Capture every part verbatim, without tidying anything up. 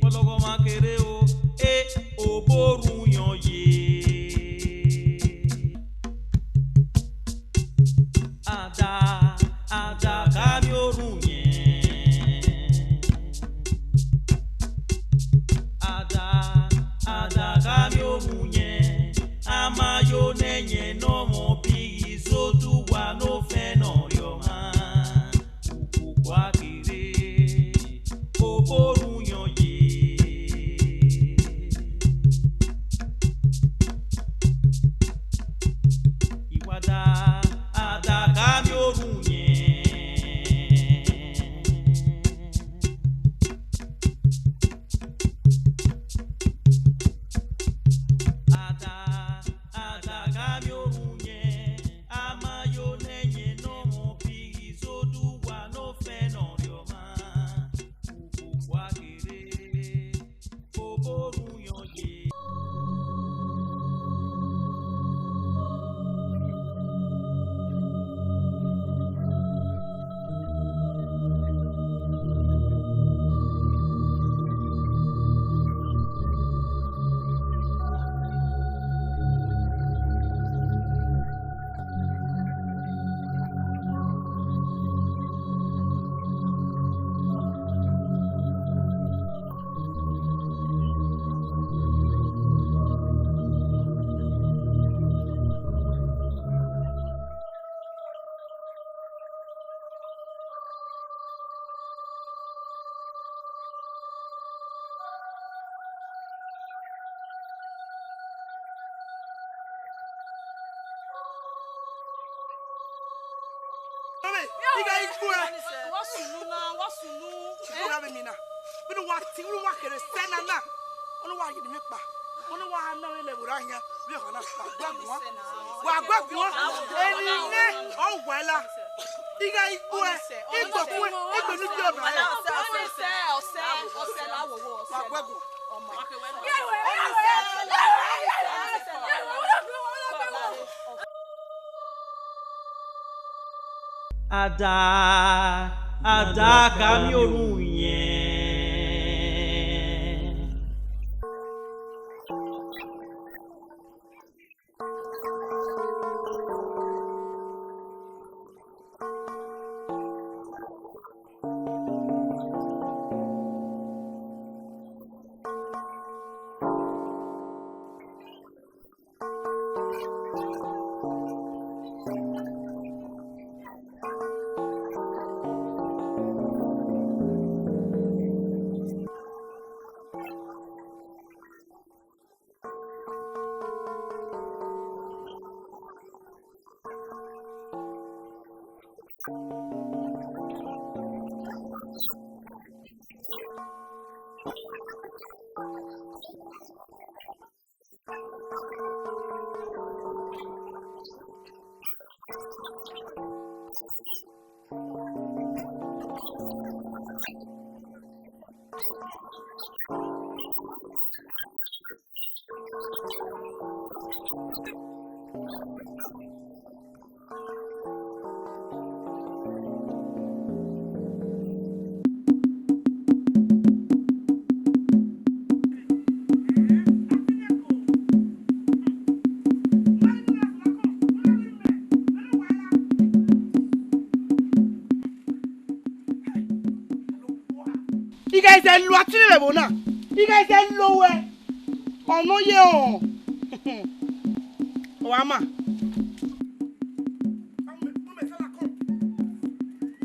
Ọlọghọmwa kere o, e, oborhuyọn ye. Ada, ada gha miẹn orhuyẹn. Ada, ada gha miẹn orhuyẹn. A ma yo ne ẹyẹn ne ọmọ bi izoduwa ne ofẹn ne ọ rhiọmwa. Ukpokpo a ghi rre, oborhuyọn ye. I wa da, ada gha miẹn orhuyẹn. Ada, ada gha miẹn orhuyẹn. A ma yo ne ẹyẹn ne ọmọ bi izoduwa ne ofẹn ne ọ rhiọmwa. Ukpokpo a ghi rre, oborhuyọn ye. Ighe I gbe uẹ. Wa sunu na, wa sunu. Ighe uẹ vbe mina. Vbene uwa ti, vbene uwa kere sẹ na na. Ọnọwa ye ne imẹ kpa. Ọnọwa na vbe lẹ vbe ra yan. Vbe ọkhan na, wa gu ẹre guan. Wa gu ẹre guan. Eni nẹ, ọ wa la. Ighe I gbe uẹ, I gbe ukpẹ, I gbe unu gie ọba rẹ. Ọsẹ, ọsẹ, ọsẹ, ọsẹ la wo wo, ọsẹ. Wa gu ẹre guan. Ada, ada gha miẹn orhuyẹn. I gha zẹ lo atinẹ vbe ẹvbo na, I gha zẹ lo ruẹ, ọ nọ ye ọ. Ọ wa ma.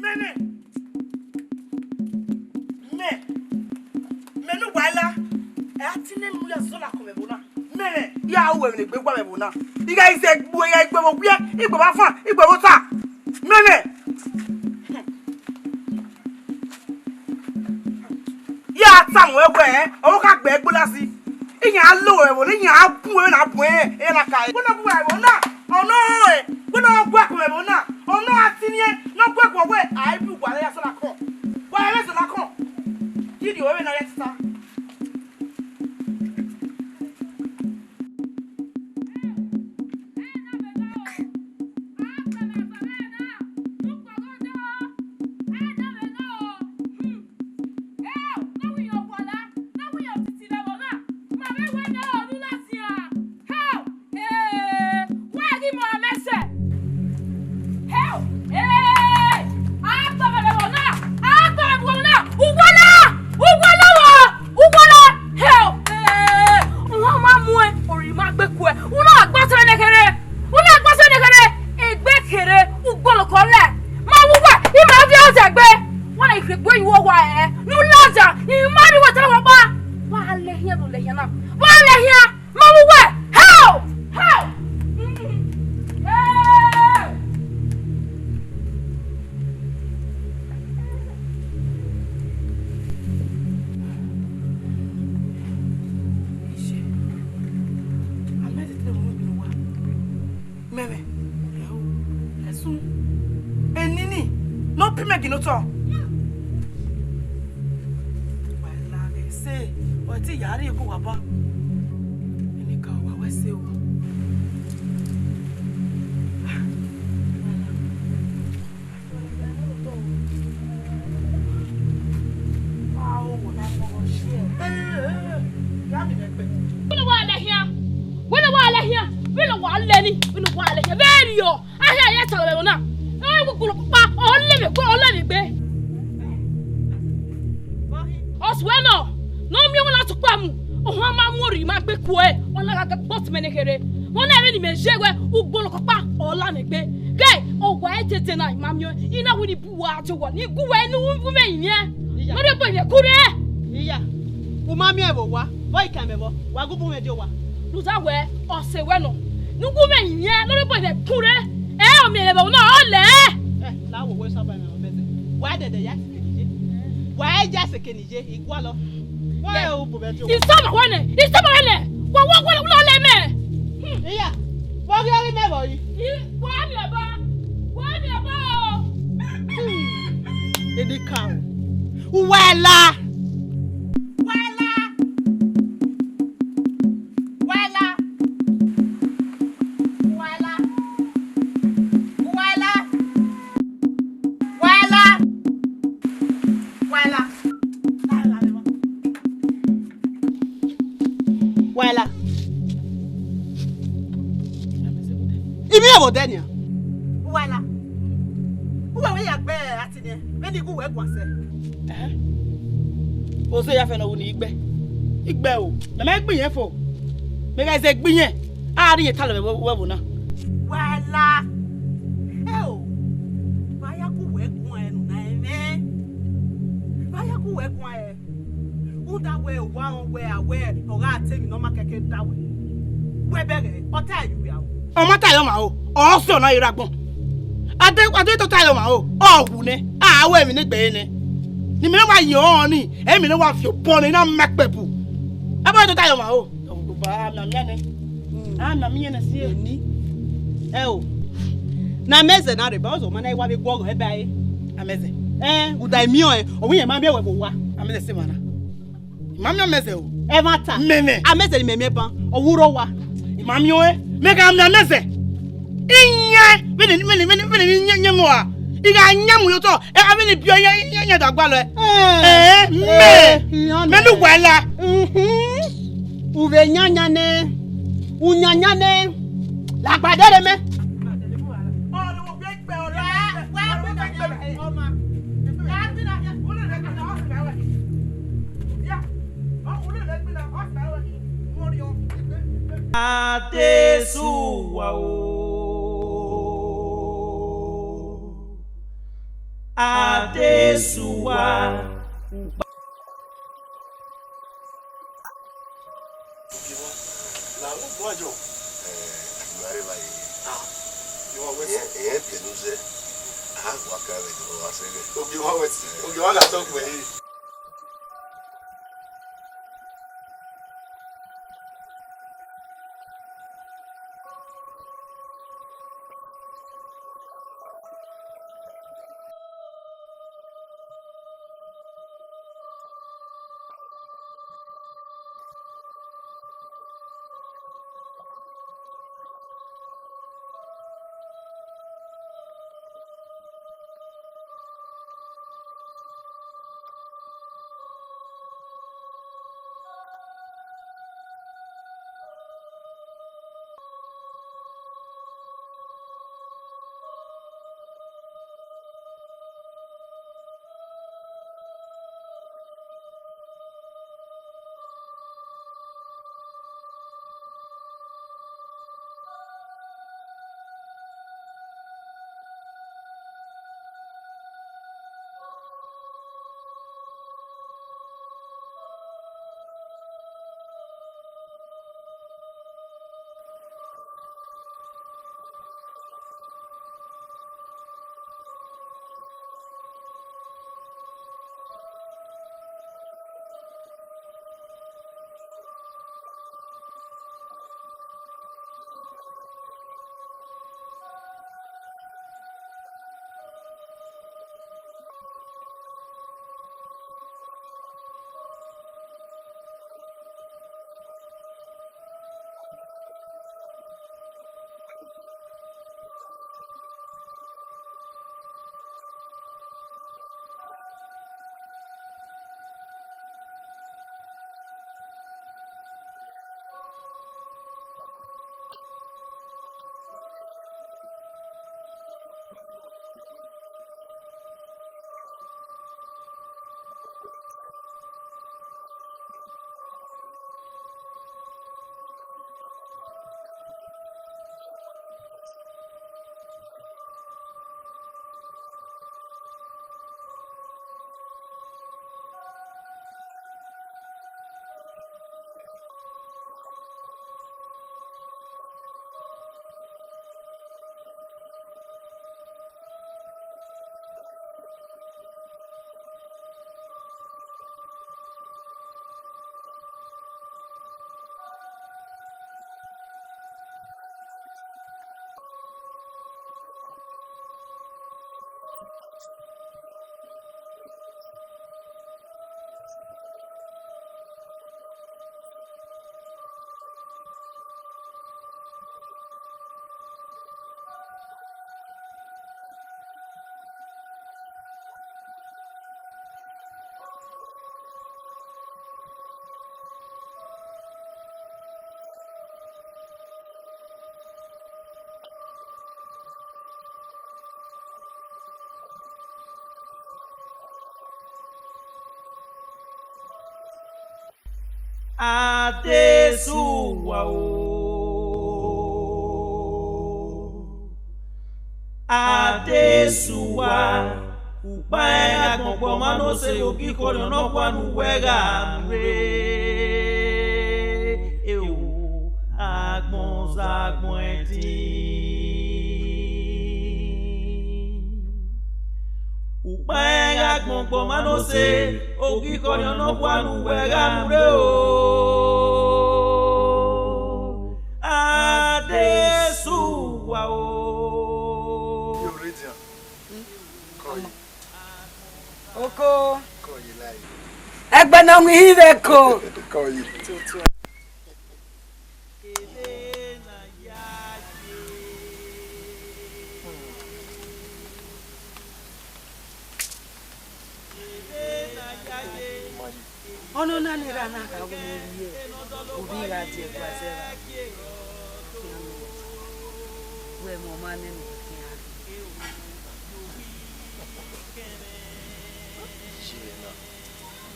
Mẹ nẹ, mẹ, mẹ ne uwa la, ẹ a tinẹ mu ya zọ na kọ vbe ẹvbo na. Mẹ nẹ, ya ru ẹmwẹ ne egbe gua vbe ẹvbo na. I gha zẹ gbe, I gha gbe vbe owiẹ, I gbe vbe afan, I gbe vbe ota. Mẹ nẹ. Ya tama ruẹ wẹẹ, ọ gha gbe ẹgbe lasi. Iran lo ruẹ vbe ẹvbo na, iran bun ruẹ na bun ẹre, ẹre na ka ẹre. Wẹ ne ọ gu ẹvbo na, ọ nọ rọnrẹn. Wẹ ne ọ gu ẹko vbe ẹvbo na, ọ nọ ra tinniẹn, ne ọ gu ẹko wẹẹ, a i bu uwa rre ya sẹ na kọn. Wa rẹn sẹ na kọn. Kidie ruẹ vbe na ya tita. Wa lẹ hian, ma mu wẹ. How? How? Hey! Mẹmẹ, ẹsu, enini ne ọ pin mẹ gie ne otọ. Wa la ẹse, ọ te ya rrie ko wa ba. Eni ka wa wẹ ẹse o. Vbene wa lẹ khian, vbene wa lẹ khian, vbene wa lẹ ni, vbene wa lẹ khian, vbẹrriọ, a khian ya ta ẹvbo na, ẹ, ugbolo kpokpa, ọ lẹ vbe egbe, ọ lẹ vbe egbe. Ọ suẹn nọ, ne ọ miẹn wẹ na tukpa mu, ohan ma mu orri ma gbe kuẹ, ọ na gha gbe ọtẹn mẹ ne kherhe. Vbọ na vbene imẹ ye wẹ ugbolo kpokpa, ọ la mwẹ egbe. Ghẹ, ọ wa ẹtete na, I ma miẹn, I na wẹ ne I bu uwa, a te wa, ne I gu uwẹ ne u vbe yin mwẹ. Iya. Ne ọ rhie obọ mwẹ kurre. Iya. U ma miẹn vbe owa, vbọ I kan mwẹ vbọ, wa gu bu mwẹ die owa. Rhunmwuda wẹ, ọse wẹ nọ, ne u gu mwẹ yin mwẹ, ne ọ rhie obọ mwẹ kurre. Ẹ, ọ miẹn vbe ẹvbo na, ọ lẹ. Ẹ, la wo wẹ saba na, ọ mẹ zẹ. Wa dẹdẹ ya seke ni ye. Wa ya seke ni ye, I gualọ. Wa ẹ u bu mwẹ die owa. Isama wẹ nẹ, isama wẹ nẹ. Wa, wa, wa, wa lẹ mẹ. Hmm. Iya, wa ghi ọghe mẹ vbọ yi. I, wa miẹn ba, wa miẹn ba o. Hmm. Eni ka o. Uwa ẹla. Uwa ẹla. Uwa ẹla. Uwa ẹla. Uwa ẹla. Uwa ẹla. Uwa ẹla. Uwa ẹla. I miẹn vbe odẹ nian. Uwa ẹla. Uwẹ wẹ ya gbe atin nian, vbene I gu uwẹ guan sẹ. Ẹhẹn. Ozo ya fẹ ne ọ wu ne I gbe. I gbe o. Mẹ ma gbe irẹn fo. Mẹ ghẹ zẹ gbe irẹn. A rhie talọ vbe ẹvbo na. Uwa ẹla. Ẹ o. Vbe a ya gu uwẹ guan ẹre ne u na ẹmwẹ? Vbe a ya gu uwẹ guan ẹre? Rhunmwuda wẹ owa rẹn wẹ a wẹ ọ gha ta emwi ne ọ ma kẹkẹ da wẹ. Wẹ bẹghe, ọ ta ye uwẹ o. Ọ ma ta ye ọmwa o, ọ sẹ ọna ye rre agbọn. A de, a de tota ye ọmwa o, ọ wu nẹ, a ru emwi ne egbe ẹre nẹ. Ne imẹ wa ye ọnrẹn ni, emwi ne wa fi obọ nẹ, I na ma ẹkpẹbu. A ma tota ye ọmwa o. Oba, a mianmian nẹ. A mianmian nẹ si eni. Ẹ o. Ne Amẹzẹ na rre ba, ọ zẹ ọmwa na i wa vbe guọghọ ẹba ẹre. Amẹzẹ. Ẹ, uda imiọn ẹn, ọ wẹ irẹn ma miẹn wẹ vbe owa. Amẹzẹ sẹ emwa na. I ma miẹn Amẹzẹ o. Ẹmwata. Mẹmẹ. Amẹzẹ ne imẹ miẹn ban, ọ wu rre owa. I ma miẹn ọnrẹn, mẹ gha miẹn Amẹzẹ. Iyan, vbene, vbene, vbene, vbene ne iyan, iyan mu a. I gha yan mu ye otọ, ẹ, avbe ne biẹ iyan, iyan, iyan da gualọ ẹ. Ẹ, mẹ, mẹ ne uwa la. Uhun. U vbe yanyan nẹ, u yanyan nẹ, la agbada rre mẹ. Adesuwa o, Adesuwa. Ogie mwa, la vbe ogbọn jọ. Ẹ, a ghi wa rre evba ye. Ah, ogie mwa wẹ. Ẹ, ẹ biẹ ne u zẹ. A gua ka vbe do wa sẹ ghẹ. Ogie mwa wẹ. Ogie mwa gha tọ gbe. Adesuwa o, Adesuwa, ukpa ẹn gha gbọngbọn ọmwa ne ọ sẹ ogikhọriọn nọkhua ne uwẹ gha mu rre. Eo, agbọn zagbọn ẹtin. Ukpa ẹn gha gbọngbọn ọmwa ne ọ sẹ ogikhọriọn nọkhua ne uwẹ gha mu rre o. Adesuwa o. Your radiant. Kọye. Oko. Kọye lai. Ẹgbẹ ne ọ winna ivbe eko. Kọye. Ọnọna ne erha na kha wẹ ne ovbi, ovbi gha die ẹguae zẹ evba, wẹ mẹ ọmwa nẹ ne uwẹ khian rrie. Iye na,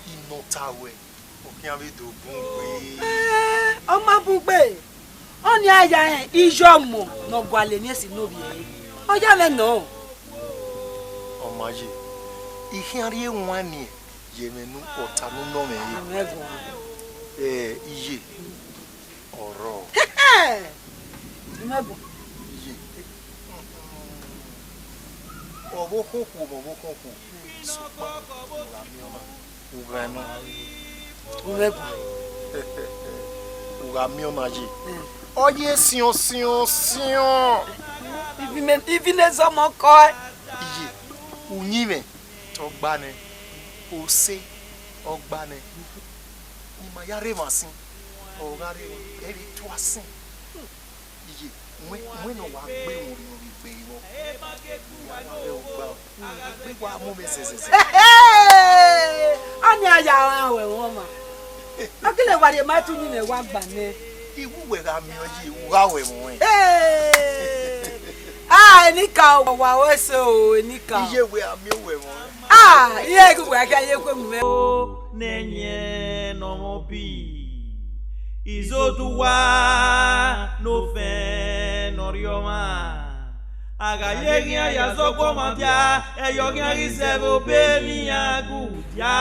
I nọ ta wẹ, ọ khian vbe do bun gbe. Ẹ, ọ ma bun gbe. Ọnii a ya rẹn iye ọmọ ne ọ gualọ eni esi ne ovbi ẹre. Ọ ya mwẹ nọ. Ọ ma ye, I khian rhie wain niẹn ye ẹmwẹ ne ọta ne u nọ mwẹ ye. Amẹ guan. Ẹ, iye, ọrọ. Imẹ guan. Iye. Ọvbokhan okhuo, ọvbokhan okhuo. Sokpan, u gha miẹn ọna. U gha nọ. U mwẹ guan. U gha miẹn ọna ye. Mm. Ọ ye siọn, siọn, siọn. Ivine, ivine zọmọ kọe. Iye, uyinmwẹ te ọ gba nẹ, ose ọ gba nẹ. Ne ima ya rre emwa sin, ọ gha rre emwa, ẹ vbe tua sin. Iye, wẹ, wẹ ne ọ wa gbe emwi ne ọ vbe gbe vbọ. Wa rre ugba, wa mu mwẹ zẹzẹzẹ. Ọnii a ya rẹn wẹ ẹmwẹ ọmwa. Ọ gele wa rhie ma te uyinmwẹ wa gba nẹ. I wu wẹ gha miẹn ọye, u gha wẹ ẹmwẹ ọnrẹn. Hey! Ah, enikaro, wa wẹ ẹse o, enikaro. Iye wẹ a miẹn wẹ ẹmwẹ ọnrẹn. Ah, iye ghi wẹ a khian ye ekhue mu mwẹ. Ne ẹyẹn ne ọ mwẹ obi, izoduwa ne ofẹn ne ọ rhiọmwa. A gha ye eghian ya zẹ ọguọmwadia, ẹyọ khian ghi zẹ vbe obọ ne iran gu dia.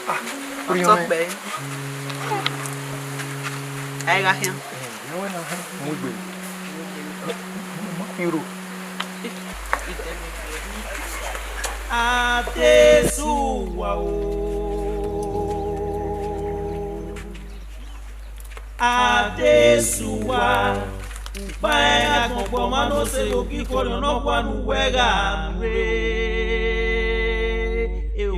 Ah, ọtọkpẹ. A i gha khian. Mu egbe. Ma fi ro. Adesuwa o. Adesuwa. Ukpa ẹn gha gbọngbọn ọmwa ne ọ sẹ ogikhọriọn nọkhua ne uwẹ gha mu rre. Eo.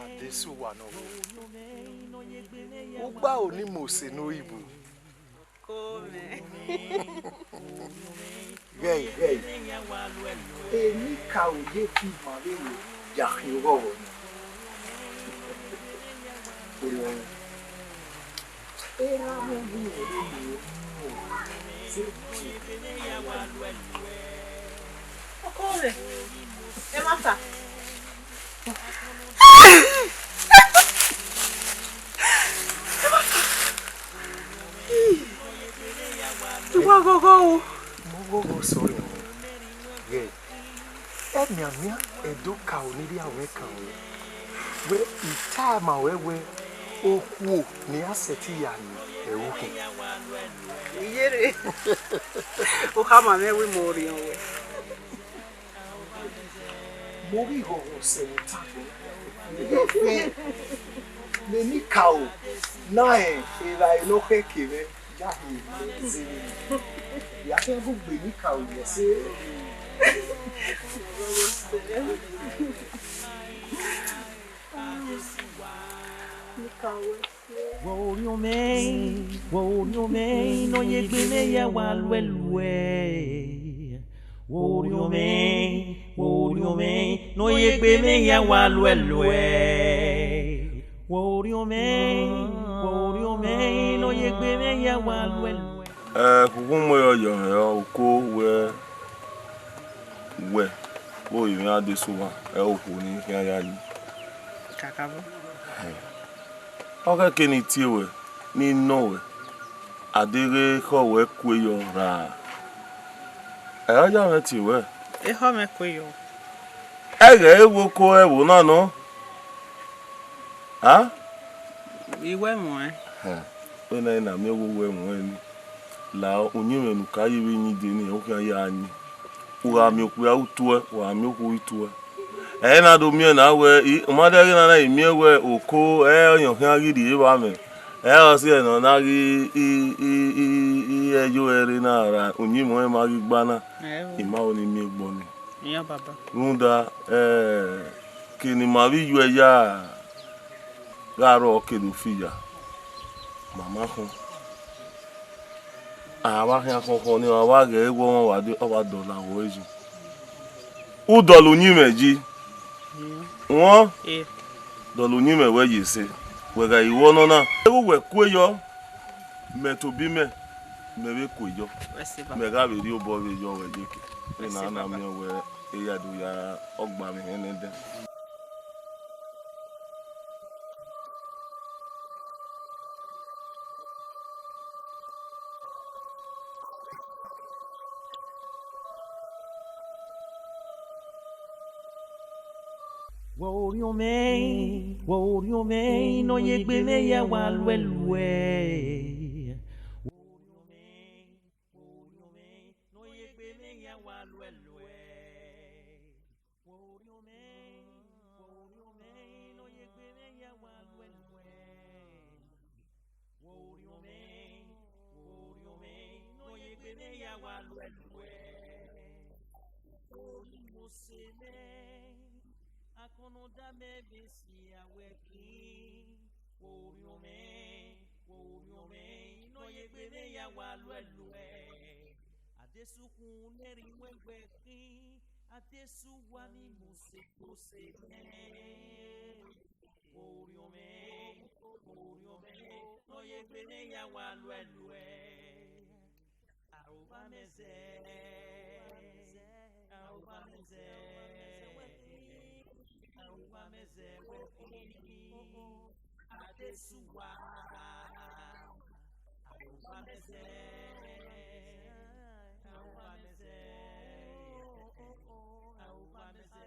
Adesuwa nọ vbo? Ugba ro ne Mose ne Oyibo. Ghẹ, ghẹ. Enikaro ye fi ima vbene ya khian oghọghọ na. Erha mwẹ ghi rre ne ọ sẹ. Ọkọ rẹ, ẹ ma ta. I wa ghọghọ o. Mu ghọghọ sẹ ọre. Ghẹ, ẹmianmian Ẹdo ka ru ne I rhie aro mwẹ kan ruẹ. Wẹ, I tama ruẹ wẹ, okhuo ne I ya sẹtin ya yin ẹre ukhin. Iyere, u khama mwẹ wẹ imẹ orhiọn ruẹ. Mo ghi ghọghọ sẹ vbe otagbọn. Vbe ne I ka ro na rẹn evbare ne ọ khẹke mwẹ, ya khin zẹvbe. Ya khian gu gbe ne I ka ro yẹ ẹse. Wo orhiọn mwẹ, wo orhiọn mwẹ, ne ọ ye egbe mwẹ ya wa luẹ luẹ. Wo orhiọn mwẹ, wo orhiọn mwẹ, ne ọ ye egbe mwẹ ya wa luẹ luẹ. Wo orhiọn mwẹ, wo orhiọn mwẹ, ne ọ ye egbe mwẹ ya wa luẹ luẹ. Ẹ, khukhun mu ẹre yọ hẹ oko wẹ, wẹ, vbe emwi Adesuwa, ẹ, okhuo ne I khian ya yi. Kakabọ. Ọ khẹke ne I tie ruẹ, ne I nọ ruẹ, a deghẹ ekhọe ruẹ kue yọ ra? Ẹ, ọ ya mwẹ tie ruẹ. Ekhọe mwẹ kue yọ. Ẹghẹ ẹ i vbe oko ẹvbo na nọ? A? I wẹ muẹn. Hẹn, wẹ na i na miẹn wẹ u wẹ muẹn ni. La uyinmwẹ ne u ka ye vbe yin de ni, u khian ya yin. U gha miẹn okpia, u tuẹ, u gha miẹn okhuo, u tuẹ. Ẹ i na do miẹn na wẹ, I, u ma dẹ ghe na na, I miẹn wẹ oko, ẹ, ọyọn khian ghi rhie evba mwẹ. Ẹ, ọ si ẹre ne ọ na ghi, i, i, i, i, ẹyọ ẹre na ra, uyinmwẹ ọnrẹn ma ghi gba na. Ẹ o. I ma ho ne I miẹn egbọ ni. Iran baba. Rhunmwuda, ẹ, ke ne ima vbe iyuẹ ya gha rrọọ ke do fi ya, ma ma khọn. A vba khian khọn khọn ni, ọ vba ghẹ wẹ ọmwa wa de, ọ vba dọlọ ruẹ yi. U dọlọ uyinmwẹ yi. Wọn? Ẹ. Dọlọ uyinmwẹ wẹ yi ẹse. Wẹ gha ru ọnọna. Ẹ, wẹ kue yọ, mẹ tobọ imẹ, mẹ vbe kue yọ. Wẹ sẹ ba. Mẹ gha vbe rhie obọ vbe yọ wẹ yeke. Wẹ sẹ ba. Ena na miẹn wẹ, e ya do ya ọgba mwẹ hẹn nẹdẹ. Wo orhiọn mwẹ, wo orhiọn mwẹ, ne ọ ye egbe mwẹ ya wa luẹ luẹ. Wo orhiọn mwẹ, wo orhiọn mwẹ, ne ọ ye egbe mwẹ ya wa luẹ luẹ. Wo orhiọn mwẹ, wo orhiọn mwẹ, ne ọ ye egbe mwẹ ya wa luẹ luẹ. Wo orhiọn mwẹ, wo orhiọn mwẹ, ne ọ ye egbe mwẹ ya wa luẹ luẹ. Orimose mwẹ, akọnọda mwẹ vbe sian wẹ khin. Wo orhiọn mwẹ, wo orhiọn mwẹ, ne ọ ye egbe mwẹ ya wa luẹ luẹ. Adesukhun ne erha iwẹnwẹ khin, Adesuwa ni mu sẹ kose mwẹ. Orhiọn mwẹ, orhiọn mwẹ, ne ọ ye egbe mwẹ ya wa luẹ luẹ. Arowa mwẹ zẹ, arowa mwẹ zẹ, arowa mwẹ zẹ wẹ khin. Adesuwa, arowa mwẹ zẹ, arowa mwẹ zẹ, arowa mwẹ zẹ.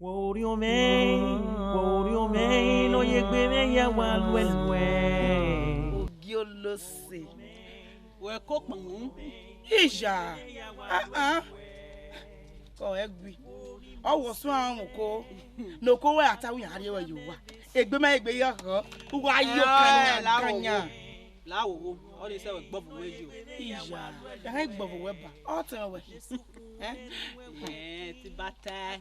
Wo orhiọn mwẹ, wo orhiọn mwẹ, ne ọ ye egbe mwẹ ya wa luẹ luẹ. Ogiolose. Wẹ ko kpọnmwẹ. Iya. Ah, ah. Kọ ẹgui. Ọ wọ suẹn ọmwa oko. Ne oko wẹ a ta wẹ iran rrie ruẹ ye owa. Egbe ma egbe ya khọ. Uwa yo kanya kanya. La wo wo, ọ ni sẹ wẹ gbọvọ wẹ yo. Iya, ya ha gbọvọ wẹ ba. Ọ tẹ wẹ. Eh? Eh, ti ba ta.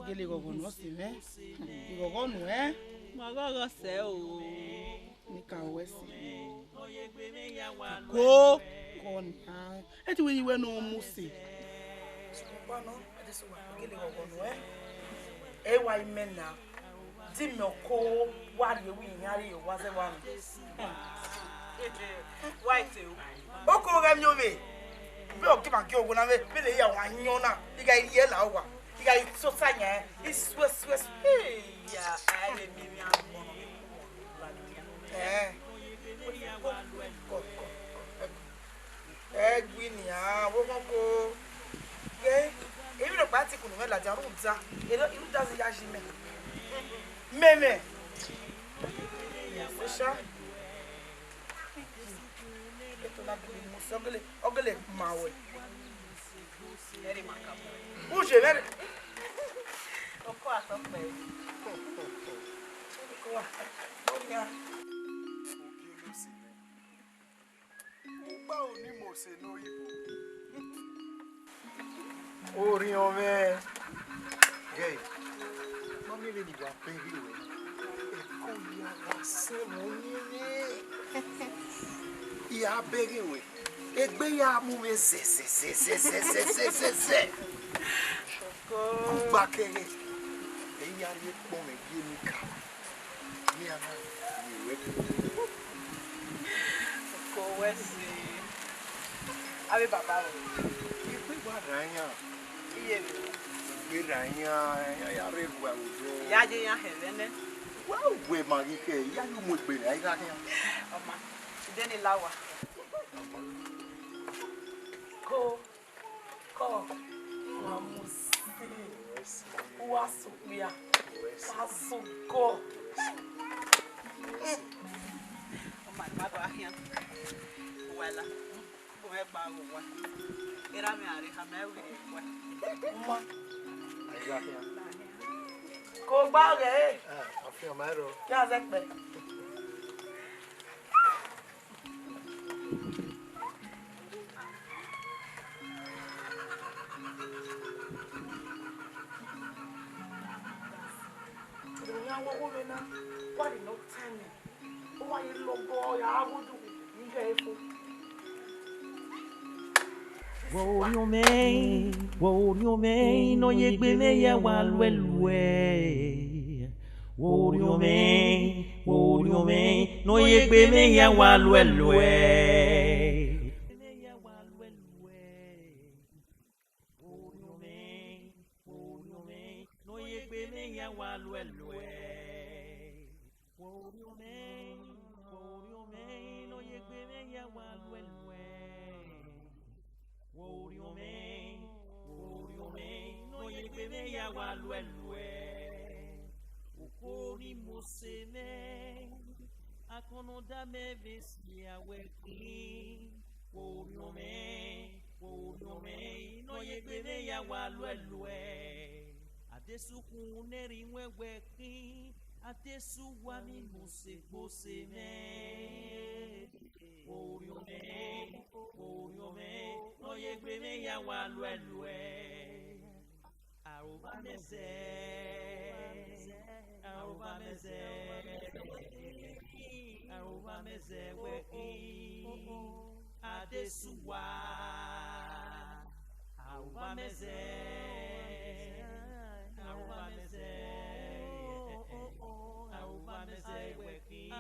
Gele ghọghọ nuẹn si mwẹ. Ighọghọ nuẹn. Ma ghọghọ sẹ o. Ni ka wẹ si. Ko. Ko na. E ti wẹ yi wẹ ne ọ mu si. Sokpan nọ, e te sẹ uwa, gele ghọghọ nuẹn. E wa imẹ na. Di mẹ ọko wa rrie wi iran rrie owa zẹ wa nọ. Wa ite o. Oko ghẹ miẹn ovbe. Vbe ọ gima gie owo na vbe, vbe ne ya wa yọn na, I gha rhie la owa, I gha so sa yan, I suẹ suẹ suẹ. Iya, a vbe miẹn emwi agbọn nọ vbe ku. Eh. Kọ, kọ, kọ, kọ. Ẹgui nian, vbe oghọn ko. Ye, emwi nọkpa ti kunu mwẹ ladian rhunmwuda, erha, irhu da zẹ ya yi mẹ. Mẹmẹ. Sesha. Eto na gele mu sẹ, ọ gele, ọ gele ma wẹ. Ẹre ma ka mu. U je vbe. Ọkọ atọ kpẹ. Ọkọ wa. Ọ nia. Ugba unu Mose ne oyibo. Orhiọn mwẹ. Gẹ, ma miẹn vbene I wa bẹghe ruẹ. Ẹko ya gha sẹ mwẹ ọyẹnmwẹ. I gha bẹghe ruẹ. Egbe ya mu mwẹ zẹzẹzẹzẹzẹzẹzẹ. Kugba kẹghẹ, ẹ i ya rhie kpọnmwẹ gie ne I ka. Mẹ a na ye ruẹ. Ko wẹ si. Avbe baba o. Egbe wa rran iran. Iye ni. Egbe rran iran, iran ya rre egua vbe odẹ. Ya ye iran hẹ ẹmwẹ nẹ. Wa wẹ ma ghi khẹ, ya ye umu egbe ne a i gha khian. Ọma, ide ni la owa. Ko. Kọ, wa mu si, wa sẹ okpia, wa sẹ ogọ. Ọma ne ima do gha khian, uwa la, bu mwẹ gba ghe owa. Erha mwẹ a rre, a ma vbe rre owa. Ọma. A i gha khian. Ko gba ghe. Eh, afian ma rrọọ. Ya zẹ kpẹ. Iran wo wo vbe na, wa rhie ne ọ tae mẹ. Ọ wa ye lọbọ ya gha ghodo, ne I ghẹ fo. Wo orhiọn mwẹ, wo orhiọn mwẹ, ne ọ ye egbe mwẹ ya wa luẹ luẹ. Wo orhiọn mwẹ, wo orhiọn mwẹ, ne ọ ye egbe mwẹ ya wa luẹ luẹ. Wo orhiọn mwẹ, wo orhiọn mwẹ, ne ọ ye egbe mwẹ ya wa luẹ luẹ. Wo orhiọn mwẹ, wo orhiọn mwẹ, ne ọ ye egbe mwẹ ya wa luẹ luẹ. Wo orhiọn mwẹ, wo orhiọn mwẹ, ne ọ ye egbe mwẹ ya wa luẹ luẹ. Oko ni Mose. Nọdamẹ vbe sia wẹ khin, wo orhiọn mwẹ, wo orhiọn mwẹ, ne ọ ye egbe mwẹ ya wa luẹ luẹ. Adesukhun ne ẹrinmwẹ wẹ khin, adesuwa ni mu sẹ egbose mwẹ. Wo orhiọn mwẹ, wo orhiọn mwẹ, ne ọ ye egbe mwẹ ya wa luẹ luẹ. Arovbamẹzẹ, arovbamẹzẹ, arovbamẹzẹ wẹ khin, adesuwa. Arovbamẹzẹ, arovbamẹzẹ, arovbamẹzẹ wẹ khin,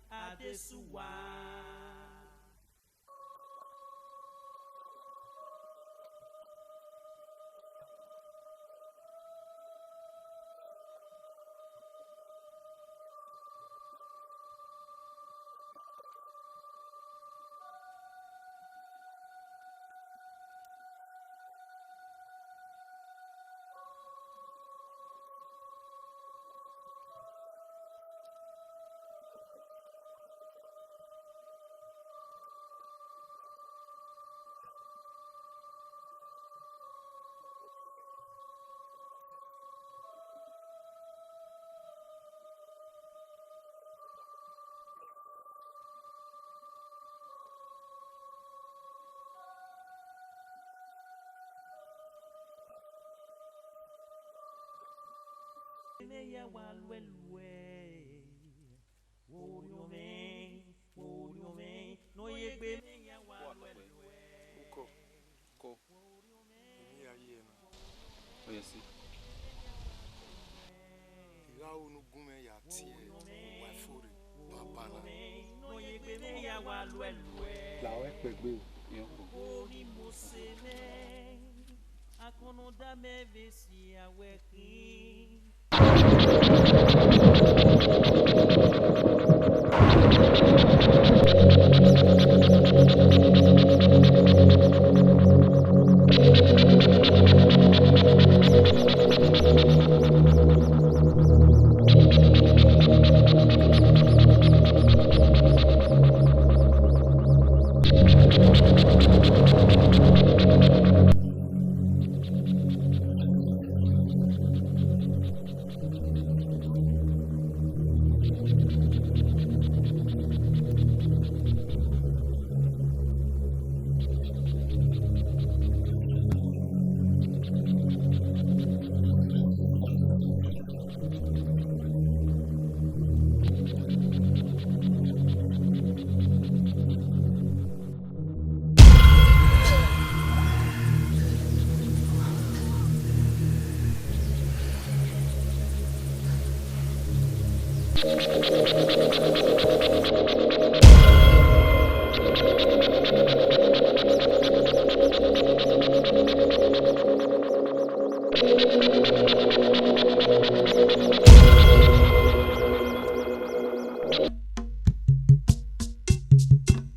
adesuwa. Mẹ ya wa luẹ luẹ. Wo orhiọn mwẹ, wo orhiọn mwẹ, ne ọ ye egbe mwẹ ya wa luẹ luẹ. Ukọ, ukọ. Emwi ya ye na. Ọ ya si. I gha ru ne u gun mwẹ ya tie uwa fo rre banbanna. Ne ọ ye egbe mwẹ ya wa luẹ luẹ. La wẹ kpẹgbe o. Iyẹn kpo. Oni Mose mwẹ, akọnnọda mẹ vbe sia wẹ khin.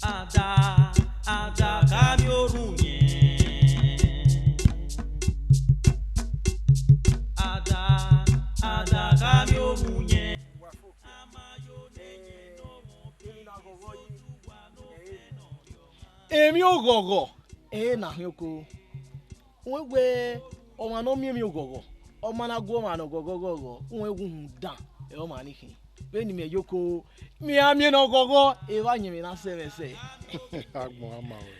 Ada, ada ka miẹn orhu yẹn. Ada, ada ka miẹn orhu yẹn. Emwi oghọghọ ẹre na khian oko. Uwẹ wẹ ọmwa ne ọ miẹn emwi oghọghọ, ọ ma na gu ọmwa ne ọghọghọ ghọghọ, uwẹ wẹ uhunmwu dan ẹre ọmwa ni khin. Vbene imẹ ye oko, mẹ a miẹn ne ọghọghọ, evba yẹn mwẹ na sẹ mwẹ sẹ. Agbọn a ma ruẹ.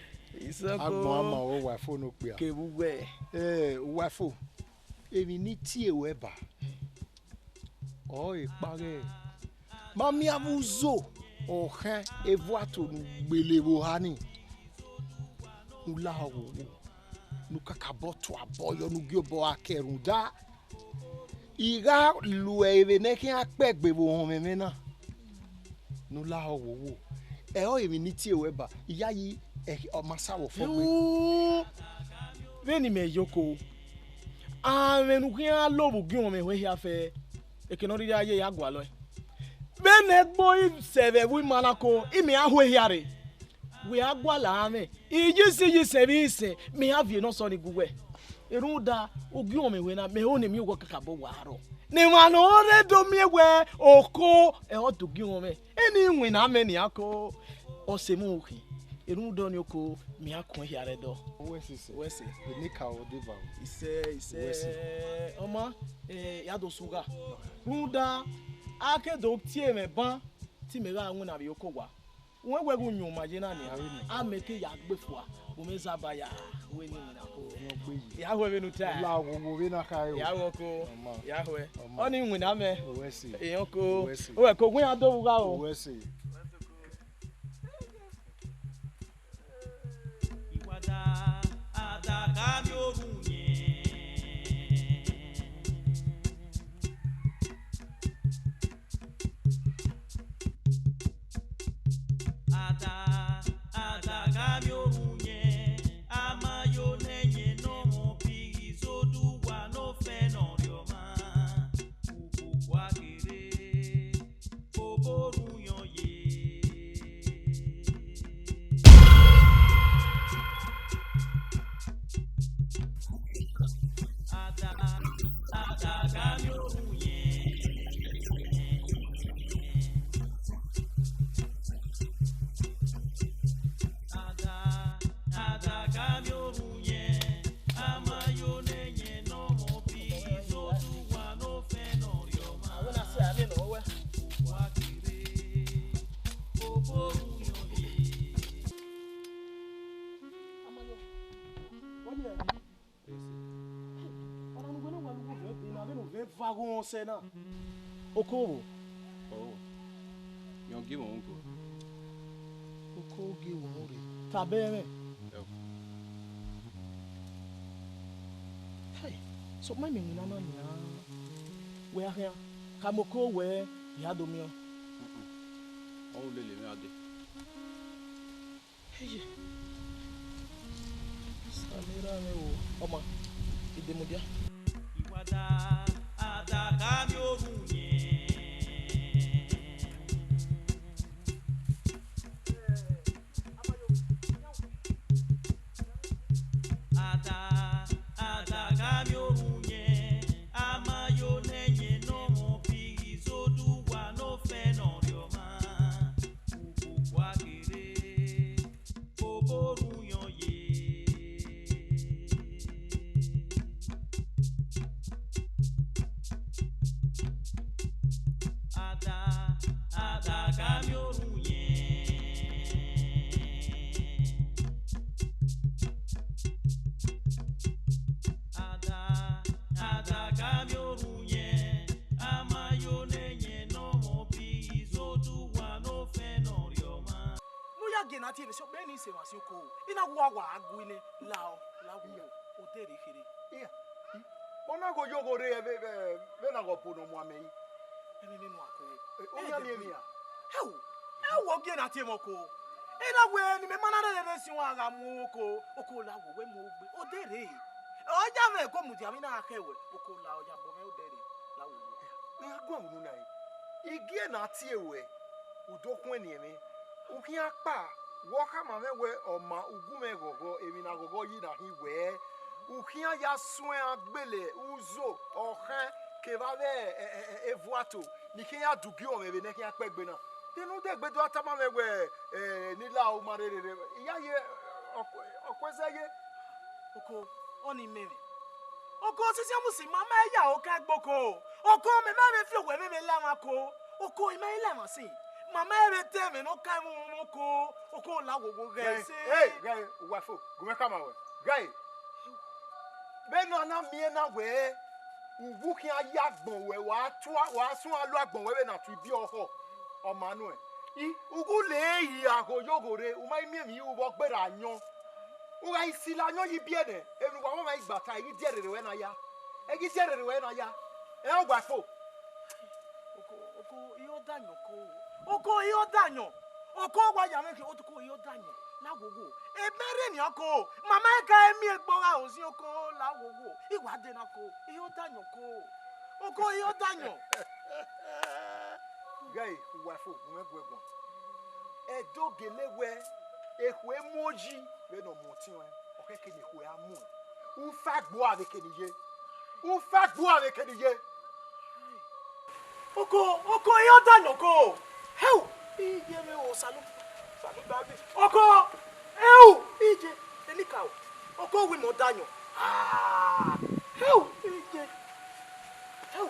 Isoko. Agbọn a ma ruẹ, uwa fo ne okpia. Kevbe uwẹ. Eh, uwa fo. Emwi ne I tie ruẹ ba, ọ re kpa ghẹ ma miẹn avbe uzo ọkhẹn evuato ne u gbele vbe oha ni, ne u lahọ vbe owo, ne u kakabọ tuabọ yọ, ne u gie obọ gha kẹ rhunmwuda I gha luẹ vbene I khian kpẹgbe vbe ohọnmwẹ mwẹ na, ne u lahọ vbe owo. Ẹre emwi ne I tie ruẹ ba, iyayi, ọ ma sa vbe ọfọ gbe. Vbene imẹ ye oko, amwẹ ne u khian lo vbe ugie ohọnmwẹ ehia fẹ, eke ne ọ rhirhi ye ya gualọ ẹe. Vbene ẹgbo i sẹ vbe ẹvbo ima na ko, imẹ a hu ehia rre. Wẹ a gualọ amwẹ, iyisẹn iyisẹn vbe isẹn, mẹ a viọ ne ọ sọ ni gu wẹ. Rhunmwuda, ugie ọmwẹ wẹ na, mẹ ho ne emwi owa kakabọ wa rrọọ. Ne emwa ne ọ rre do miẹn wẹ oko ẹre ọ da ugie ọmwẹ. Eni iwinna mẹ nian ko, ọ sẹ emwi ukhin. Rhunmwuda ọnii oko, mẹ a kuẹn hia rre dọ. Uwẹ sẹ, sẹ. Uwẹ sẹ. Eni ka wọ deba o. Isẹ, isẹ. Uwẹ sẹ. Ọma, eh, ya do sugha. Rhunmwuda, a ke do tie mwẹ ban, te imẹ gha winna vbe oko owa. Wẹ wẹ ghe uyunmwu ma ye na nian, amẹ te ya gbe fua, bu mwẹ zaba ya wẹ ne iwinna ko. Ọ gbe yi. Ya ho vbene u ta. La wo wo vbene a kha re o. Ya ho ko. Ọma. Ya ho. Ọma. Ọnii iwinna mẹ. Uwẹ sẹ. Eyan ko. Uwẹ sẹ. Uwẹ ko, wẹ a do vbe ugha o. Uwẹ sẹ. Iwada, ada ka miẹn orhunmwu yẹn. Ada, ada ka miẹn orhunmwu yẹn, a ma yo nẹ yẹn ne ọ mwẹ ọbi, izoduwa ne ofẹn ne ọ rhiọmwa, ukoko a kere, oborhunmwu yọ ye. Ada, ada ka miẹn orhunmwu yẹn. Ada, ada ka miẹn orhunmwu yẹn, a ma yo nẹ yẹn ne ọ mwẹ ọbi, izoduwa ne ofẹn ne ọ rhiọmwa. Wa kere, oborhunmwu yọ ye. Ọna ne uwẹ ne uwa lughu vbe ebe na, vbene u vbe va gho sẹ na. Oko vbo? Ọ, yọn gie mwẹ oko. Oko gie mwẹ rre. Tama mwẹ. Ẹ o. Hey, sokpan imẹ winna na nian. Wẹ a khian, khama oko wẹ, I ya do miẹn. Mm-mm. Ọ lele mwẹ a dee. Eye. Sani ra mwẹ o, ọma, I de mudia. Iwada, ada ka miẹn orhunmwu yẹn. Ada, ada ka miẹn orhunmwu yẹn, a ma yo nẹ yẹn ne ọ mwẹ ọbi, izoduwa ne ofẹn ne ọ rhiọmwa, ukoko a kere, oborhunmwu yọ ye. Ada, ada ka miẹn orhunmwu yẹn. Ada, ada ka miẹn orhunmwu yẹn, a ma yo nẹ yẹn ne ọ mwẹ ọbi, izoduwa ne ofẹn ne ọ rhiọmwa. Ne u ya gie ne a tie mwẹ, sokpan ne I sẹ emwa sin oko, I na wa wa gu nẹ, lao, la wo, odẹ rre kherhe. Iya, ọna ghe oyogho rre vbe, vbe, vbene a ghe ọbo ne ọ mu amẹ yi. Ẹmwẹ ne ọ ko. Ẹ, u miẹn miẹn emwi ra? Ẹ wo, ẹ wo, gie ne a tie mwẹ oko. I na wẹ ne imẹ ma na rherhe rre sin uwa gha mu oko, oko la wo wẹ mu ogbe, odẹ rre. Ọ ya mwẹ ego mudia vbe na khe wẹ, oko la ọ ya bọ mwẹ odẹ rre, la wo wẹ. Ne a guan unu na re. I gie ne a tie ruẹ, u do khuẹnniẹn mwẹ. U khian kpa, wẹ ọ khama mwẹ wẹ ọma ugbumwẹ ghọghọ, emwi ne a ghọghọ yi na hin wẹ. U khian ya suẹn agbele, uzo, ọkhẹn, kevbe avbe, ẹ, ẹ, ẹ, evuato ni khian ya dugie ọmwẹ vbe ne ẹ khian kpẹgbe na. Te ne u degbe do tama mwẹ wẹ, ẹ, ne I la uma rherhe rre, I ya ye ọkue-, ọkuẹzẹ ye. Oko, ọnii mẹ mwẹ. Oko, sisi amusi, ma ma ya oko ẹgboko. Oko, mẹ ma vbe fi owẹ vbe vbe la emwa ko. Oko, I ma i la emwa sin. Ma ma vbe te ẹmwẹ ne ọ ka ẹmwẹ oko. Oko, la wo wo ghẹ Ghẹ, ese. Hey, ghẹ, uwa fo, gu mwẹ khama wẹ. Ghẹ, vbene a na miẹn na wẹ, uwu khian ya agbọn wẹ, wa tua, wa suẹn lu agbọn wẹ vbene a tu ibiẹ ọkhọ, ọ ma nuẹn. I, u gu le yi agho yogho rre, u ma i miẹn emwi ru vbe ọ gberra ayọn. U gha i sila ayọn ye ibiẹ nẹ, emwi ne uwa mwẹ ọmwa i gba ta, ẹ ghi diẹrherhe ruẹ na ya. Ẹ ghi diẹrherhe ruẹ na ya. Ẹ, uwa fo. Oko, oko, I ho da ayọn ko. Oko, I ho da ayọn. Oko, wa ya mwẹ khian, oko, I ho da ayọn. La wo wo. Emẹ rre nian ko. Ma ma ka emiẹn egbe ọghe aro zin oko, la wo wo. I wa de na ko. I ho da ayọn ko. Oko, I ho da ayọn. Ghẹ, uwa fo, gu mwẹ guẹ guan. Ẹdẹ ogele wẹ, ekhue mu oyi vbene ọ mu ọtiọnrẹn, ọ khẹke ne ekhue a muẹn. U fa gbuẹ vbe eke ne I ye. U fa gbuẹ vbe eke ne I ye. Oko, oko, iran da nọ oko. Hẹu, iye mwẹ o, salu, salu gba gbe. Oko, hẹu, iye, enikaro. Oko wi mọ da yọn. Ah, hẹu, iye. Hẹu.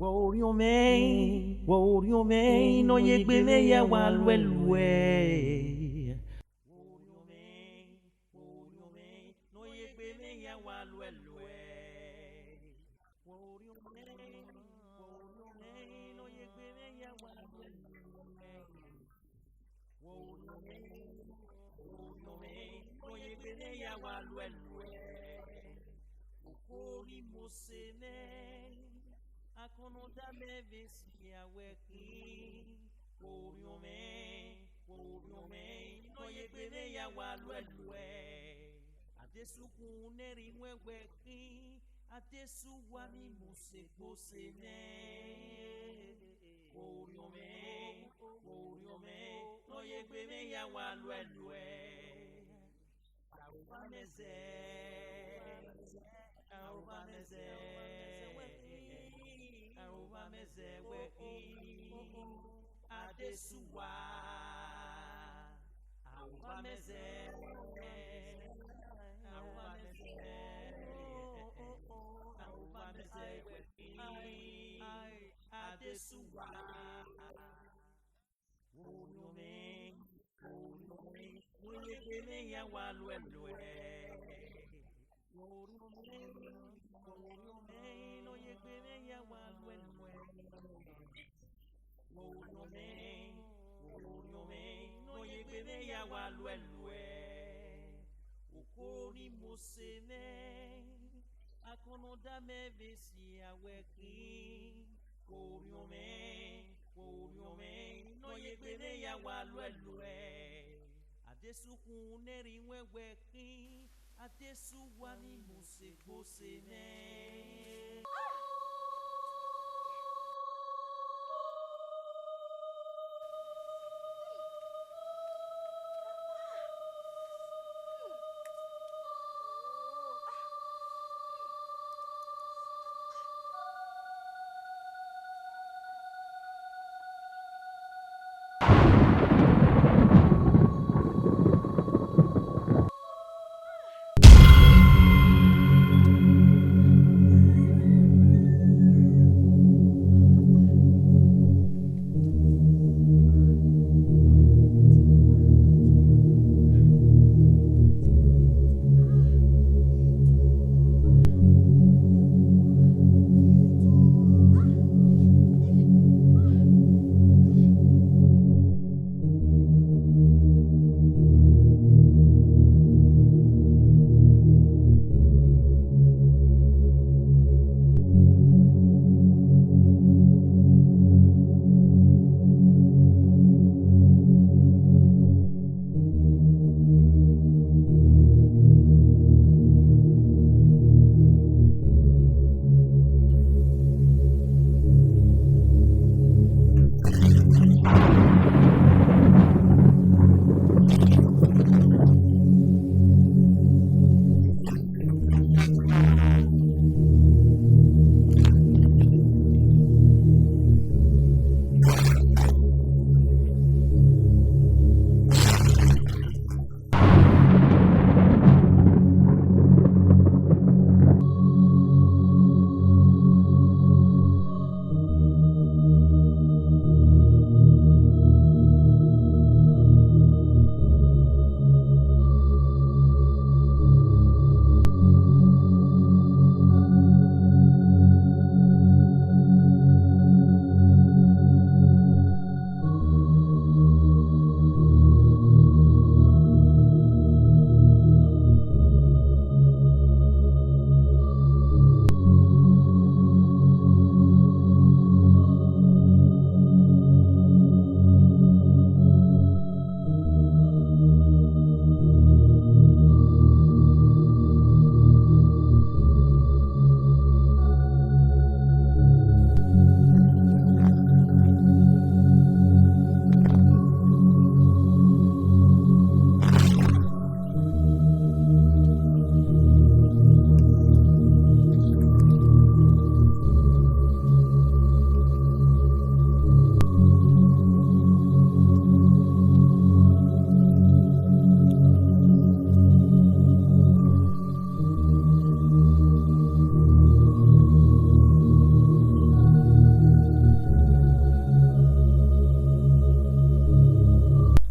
Wa orhiọn mwẹ, wa orhiọn mwẹ, ne ọ ye egbe mwẹ ya wa luẹ luẹ. Wa orhiọn mwẹ, wa orhiọn mwẹ, ne ọ ye egbe mwẹ ya wa luẹ luẹ. Wa orhiọn mwẹ, wa orhiọn mwẹ, ne ọ ye egbe mwẹ ya wa luẹ luẹ. Wa orhiọn mwẹ, wa orhiọn mwẹ, ne ọ ye egbe mwẹ ya wa luẹ luẹ. Oko rhie Mosi nẹ, akọnnọda mẹ vbe si ya wẹ khin. Wa orhiọn mwẹ, wa orhiọn mwẹ, ne ọ ye egbe mwẹ ya wa luẹ luẹ. Adesukhun ne rhie iwẹn wẹ khin, adesuwa ni mu sẹ ekpo sẹ nẹ. Wa orhiọn mwẹ, wa orhiọn mwẹ, ne ọ ye egbe mwẹ ya wa luẹ luẹ. Arowa mẹ zẹ, arowa mẹ zẹ, arowa mẹ zẹ wẹ khin, adesuwa. Arowa mẹ zẹ, arowa mẹ zẹ, arowa mẹ zẹ wẹ khin, adesuwa. Wa orhiọn mwẹ, wa orhiọn mwẹ, ne ọ ye egbe mwẹ ya wa luẹ luẹ. Wa orhiọn mwẹ, wa luẹ luẹ. Orhiọn mwẹ, orhiọn mwẹ, ne ọ ye egbe mwẹ ya wa luẹ luẹ. Okhuo ni mose mwẹ, akọnọda mẹ vbe si a wẹ khin. Orhiọn mwẹ, orhiọn mwẹ, ne ọ ye egbe mwẹ ya wa luẹ luẹ. Adesukhun ne ẹrinmwẹ wẹ khin, adesuwa ni mose gbose mwẹ.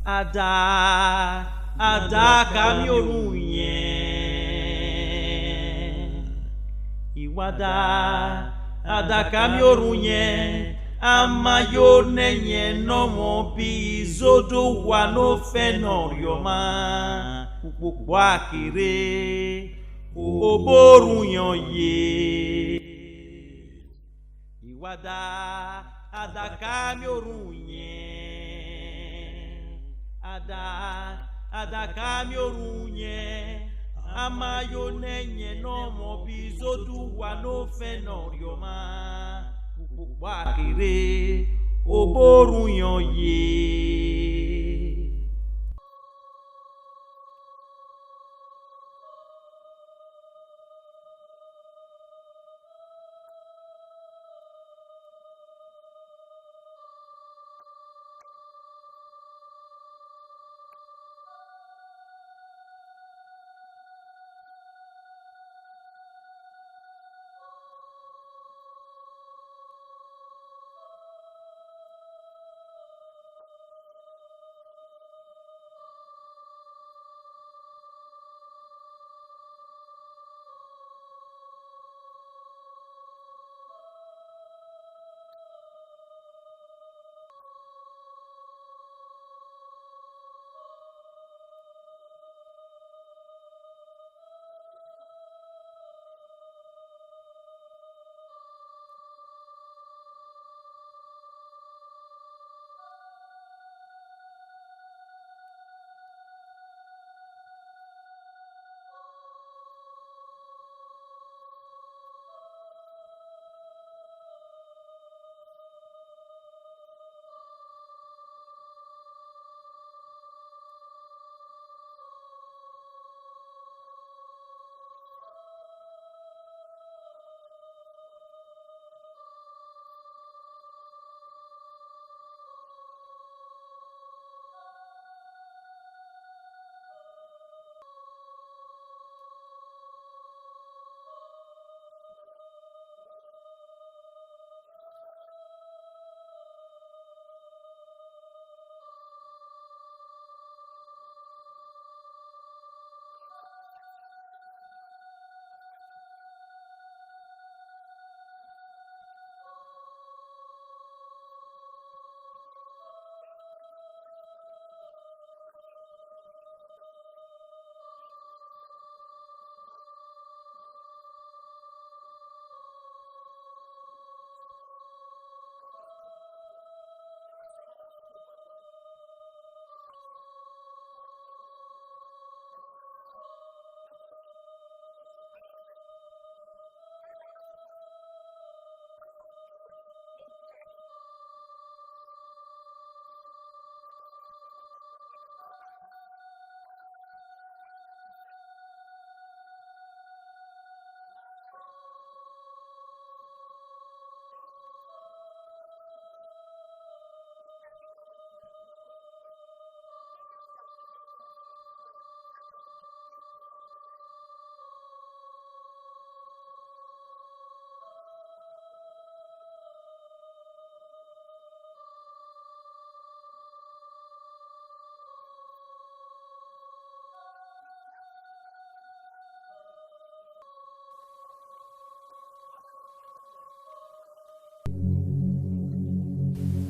Ada, ada ka miẹn orhunmwu yẹn. I wa da, ada ka miẹn orhunmwu yẹn, a ma yo ne ẹyẹn ne ọmọ bi izodo uwa ne ofẹn ne ọ rhiọma, ukpokpo a ke rre, obọ orhunmwu yẹn ọ ye. I wa da, ada ka miẹn orhunmwu yẹn. Ada, ada ka miẹn orhunmwu yẹn. A ma yo ne ẹyẹn ne ọmọ bi izodo uwa ne ofẹn ne ọ rhiọma. Ukpokpo a ke rre, obọ orhunmwu yẹn ọ ye.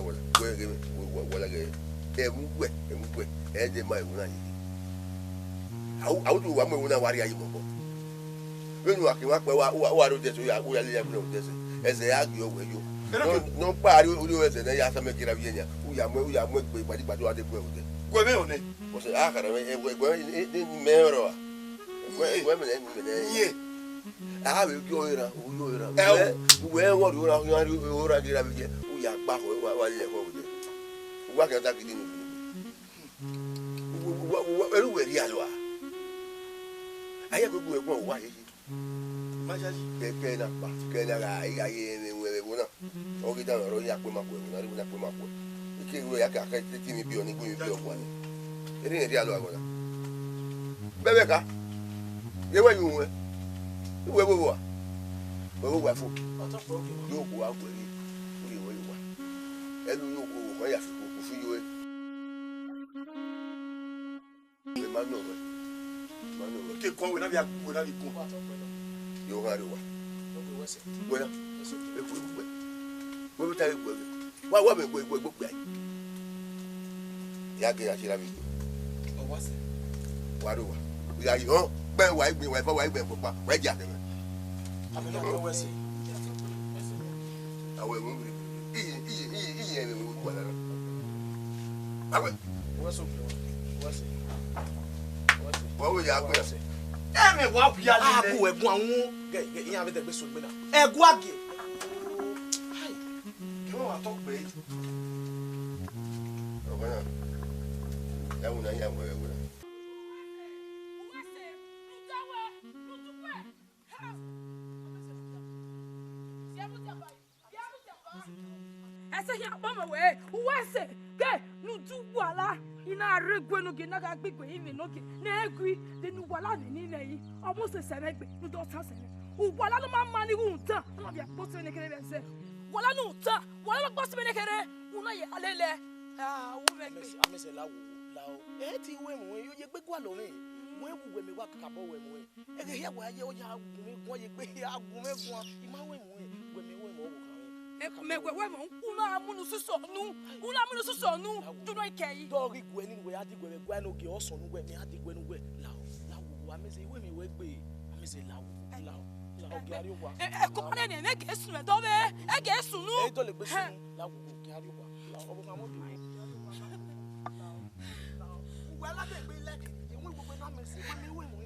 wala, wẹ ghe, wala ghe. Ẹmwẹ uwẹ, ẹmwẹ uwẹ, ẹ dẹ ma ẹvbo na ye. Au, au, tu wa mu ẹvbo na wa rhie ye mọbọ. Vbene uwa ke mwa kpẹ, wa, wa, wa rre odẹ ẹse, u ya, u ya lele ẹvbo na odẹ ẹse. Ẹzẹ ya gie wẹ yo. Nọ, nọ kpa rhie, rhie ẹzẹ ne ya sa mẹ kira vbiẹ nia. U ya mu, u ya mu egbe gbadigbadi, wa de bu ẹvbo odẹ. Gu ẹmwẹ họn nẹ. Ọsẹ, a khara mẹ, ẹgbẹ, ẹgbẹ, ne, ne, ne mẹ rọ a. Ẹgbẹ, ẹgbẹ mẹ nẹ, mẹ nẹ. Iye. A vbe gie ọre ra, u gie ọre ra. Ẹ o. Wẹ, wẹ, wọ rhie ora, rhie ora ghi ra vbe ye, u ya gba khọ, wa, wa lele ẹkhọ vbe ye. Uwa khian ta gidi ni. Uwa, uwa, uwa, ẹre uwẹ rhie alua. A ya gbegbe ẹguọn uwa ye. Kẹ, kẹ na kpa, kẹ na gha, gha ye ẹmwẹ ẹvbo na. Ọ ghi danmwẹ ọre ọ ya kpe ma khuẹ, na rhie na kpe ma khuẹ. Ike ru ya ka, ka te timi biẹ ọnii, gu imi biẹ ọkpa nẹ. Erriọ rhie alua ẹghọ na. Bẹbẹ ka. Ye wẹ yu wẹ. Iwẹ vbe owa. Wẹ vbe owa fo. Yo, wa wẹ rhie. U ye wẹ ye owa. Ẹlu yo, owa ya fi, fi yo. Wẹ ma nọ wẹ. Ma nọ wẹ. Ke kọn wẹ na via gu wẹ na via gu. Yo gha rre owa. Wẹ na. Eku eku wẹ. Wẹ vbe ta egbe wẹ. Wa wa mẹ egbe egbe egbe okpia. Ya ghe ya sira vbe egbe. Wa rre owa. Ya yi họn. Gbe wa igbe wa ifa wa igbe kpokpa. Wa dia kẹmẹ. Amẹ na wẹ sẹ. Awẹ mu. Iye iye iye iye ẹmwẹ wa na. Awẹ. Wẹ sẹ. Wẹ sẹ. Wẹ sẹ. Wa wẹ ya gbe. Ẹmwẹ wa bia lele. A bu ẹguan wọn. Gẹ gẹ iran vbe dẹgbe so gbe na. Ẹguan gie. Ai. Kẹ wa tọ gbe. Ọgbẹna. Ya wẹ na ya wẹ wẹ. Ẹse hia kpọmọ wẹ, uwa ẹse, gẹ ne u du uwala, I na rre gue ne ogie na gha gbe igue rinmwian ne ogie ne ẹ gui, de ne uwala vbe ni vbe ẹre, ọ mu sẹ sẹ mwẹ egbe ne u do tan sẹ mwẹ. Uwala ne ọ ma ma ni ghunmwuda, ọ ma vbe kpọsẹ mwẹ nekere vbe ẹzẹ. Uwala ne u ta, uwala ne ọ kpọsẹ mwẹ nekere, u na ye alele. Ah, u mwẹ egbe. Amẹsẹ, amẹsẹ la wo, la o. Ẹ ti wẹ mu, yo ye gbe gualọ mwẹ. Mu ẹ wu wẹ mẹ wa kakabọ wẹ mu ẹ. Ẹghẹ hia wa ye, ọ ya gu mwẹ guan, ye gbe hia gu mwẹ guan. I ma wẹ mu ẹ, wẹ mẹ wẹ mu ọvbokhan mwẹ. Mẹ wẹ wẹ mu, u na mu ne ususu nu, u na mu ne ususu nu, do no ikẹyi. Dọ ghi guẹ ni wẹ a di guẹ vbe guẹ ne ogie ọsọn nu wẹ, mẹ a di guẹ nu wẹ. La o, la wo, amẹsẹ, iwẹ mẹ wẹ gbe, amẹsẹ la wo, la o, la o, gẹ a rrie owa. Ẹ, ẹ, kọ ma nene, mẹ gẹ sunu, ẹ dọ vbe, ẹ gẹ sunu. Ẹ dọ le gbe sunu, la wo, gẹ a rrie owa, la o, ọvbokhan mwẹ. Uwẹ la de gbe ilẹ ke, ẹ wẹ gbogbo na mẹ si, wẹ mẹ wẹ mu.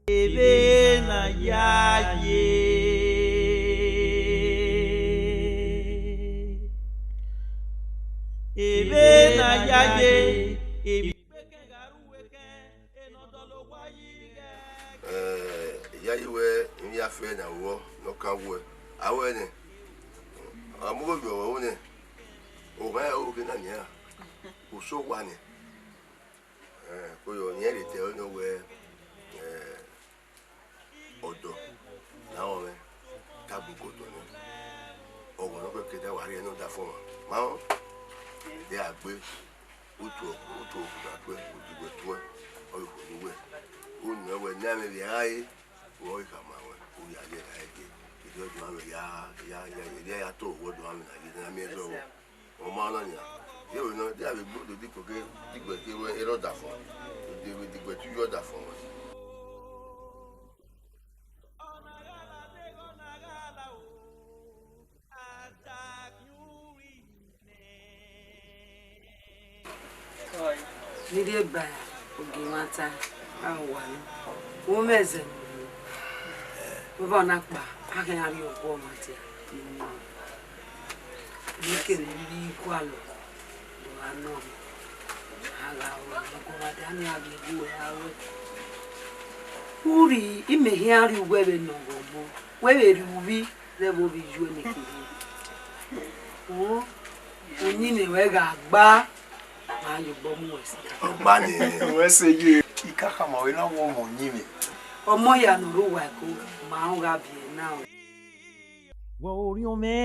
Eve na yaye. Eve na yaye. Eve. Eh, yayi wẹ, ivbi afe na wọ, ne ọ kan wẹ. A wẹ nẹ, a mu gho yọ wẹ nẹ, o gha ẹre oke na nian, oso wa nẹ. Eh, ko yọ, ne irẹn rhe te ẹre nọ wẹ, eh, ọdọ ne a rọnmwẹ ta gbe uko otọ nẹ. Ọghọ ne ọ kẹkẹ da wa rhie ne ọ da fọn ọmwa. Ma rẹn, de a gbe utu, utu okuta tuẹ, udigbe tuẹ, ọ ghi khuẹ ne uwẹ. U nọ wẹ ne a mwẹ vbe a ra re, u ọre khama ruẹ, u ya ye ẹre ẹdẹ. Erriọ ọdọ amwẹ ya, ya, ya, erriọ ya to owẹ ọdọ amwẹ na ye ne a miẹn zẹ ọvbọ. Ọ ma na nian, yevbe nọ, de a vbe gbe odẹ odiko ke, digbe ke ruẹ erha ọdafọn, odẹ vbe digbe te uyi ọdafọn ruẹ. Ne I rhie ba ogie ẹmwata, a wa nọ. Vbọ mwẹ zẹ ne ọ rre, vbe ọ na kpa, a khian rhie ọguọmwadia. Unu, ne I kere ne I rhie igualọ do gha nọ rre, a gha ru ọguọmwadia ni a ghi gu ẹre aro. Urhi, imẹ khian rhie uwẹ vbe nọ ọghọmọ, wẹ vbe rhie uvbi zẹ vbe ovbi iyuẹ ne kherhe. Uyinmwẹ ruẹ gha gba, ma ya obọ mu uwẹ sẹ. Ọgba nẹ. Wẹ sẹ ye. I ka khama ruẹ na wẹ ọmọ uyinmwẹ. Ọmọ hia ne ọ rre uwa ẹko, ma rẹn gha biẹ na o. Wẹ orhiọn mwẹ,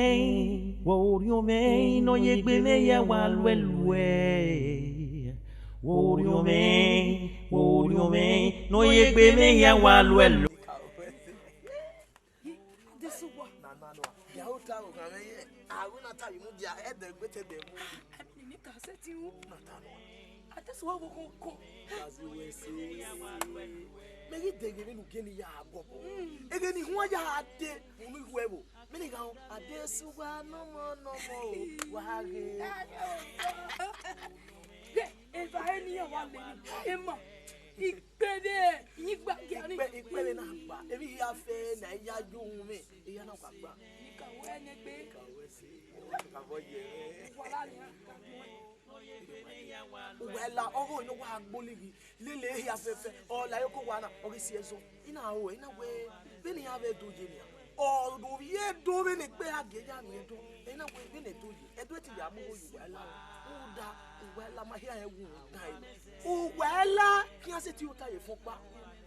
wẹ orhiọn mwẹ, ne ọ ye egbe mwẹ hia wa luẹ luẹ. Wẹ orhiọn mwẹ, wẹ orhiọn mwẹ, ne ọ ye egbe mwẹ hia wa luẹ luẹ. Adesuwa. Na, na, no. Ya ota o kan me ye. A ru na ta yi mu dia, ẹdẹ gbe te ẹdẹ mu. Ni ka sẹ ti ru. Na ta no. Adesuwa wo ko ko. Kazi wẹ sẹ. Mẹ ghi dẹghe vbene u gie ne I ya bọbọ. Mm. Eghe ne I huan ya de, unu I ru ẹvbo. Mẹ ni gha ru, Adesuwa nọmọ nọmọ o, wa ghe. Ye, eva ẹre ne iran wa lele, ema, ikpẹvbe, iyẹn igba gia ni. Ikpẹ, ikpẹvbe na gba, emwi hia fẹ ne a ya ye uhunmwu mwẹ, ehia na wa gba. Nika wẹ ne egbe. Nika wẹ sẹ, nika vọ yẹ. Wa la nia. Uwa la, ọghe ne wa gbolighi, lele ehia fẹfẹ, ọ la ye oko wa na, ọ ghi si ẹzọ. I na ro, I na wẹ, vbene iran vbe do ye nian, ọ do vbe do vbene ekpe a gie ya miẹn do, I na wẹ, vbene do ye, ẹdẹ te ya mu igho ye uwa la, rhunmwuda uwa la ma hia rẹn wu rhunmwuda ẹre. Uwa la khian sẹtin ota ye fẹn ọkpa.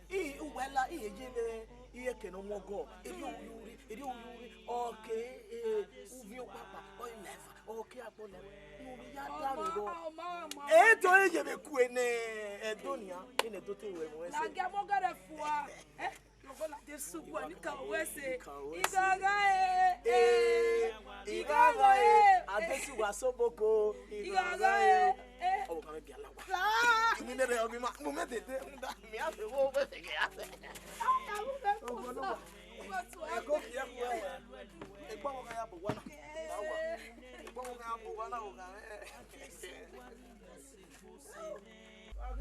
I, uwa la, I ye ye vbe, I ye kẹ ne ọ mu ọgọ, erriọ uyurri, erriọ uyurri, ọ ke, eh, uvin ọkpakpa, ọ i la eva, ọ ke akpọ la eva. Ne u vbe ya da vbe rọ. Ọma, ọma, ọma. E do ye vbe kue ne ẹdẹ nian, ene ẹdẹ te ruẹ mu ẹse. Ladian mọ gẹrẹ fua. Eh? Lọgọ na Adesuwa, nika wẹ sẹ. Nika wẹ sẹ. Igagha e, eh, igagha e, igagha e. Adesuwa Soboko, igagha e. Igagha e, eh. Ọmọ kan mẹ bia la wa. La. Imi ne rẹ ọghe ma, mo mẹ tete, mo da, mi a fẹ wo, wo fẹ gẹ a fẹ. Aya, wo fẹ ko so. Wo so. Ẹ ko fi ẹ ku ẹ. Ẹ gbọ́ wọn kan ya bọ̀ wá náà. Wá wá. Ẹ gbọ́ wọn kan ya bọ̀ wá náà, wò kàn ẹ.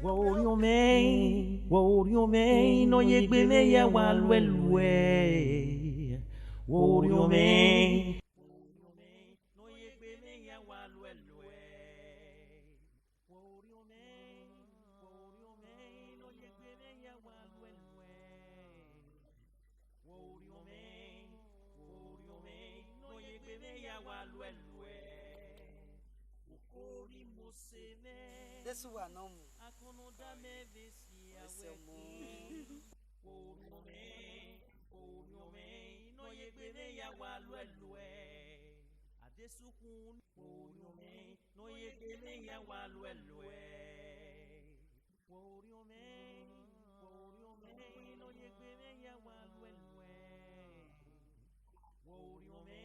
Wẹ orhiọn mwẹ, wẹ orhiọn mwẹ, ne ọ ye egbe mwẹ hia wa luẹ luẹ. Wẹ orhiọn mwẹ. Ne ọ ye egbe mwẹ hia wa luẹ luẹ. wa luẹ luẹ. Wo orhiọn mwẹ, wo orhiọn mwẹ, ne ọ ye egbe mwẹ ya wa luẹ luẹ. Okori Mose mwẹ. Jesu wa nọ mu. Akọnọda mwẹ vbe si a wẹ khin. Wo orhiọn mwẹ, wo orhiọn mwẹ, ne ọ ye egbe mwẹ ya wa luẹ luẹ. Adesukhun, wo orhiọn mwẹ, ne ọ ye egbe mwẹ ya wa luẹ luẹ. Wo orhiọn mwẹ, wo orhiọn mwẹ, ne ọ ye egbe mwẹ ya wa luẹ luẹ. Wo orhiọn mwẹ.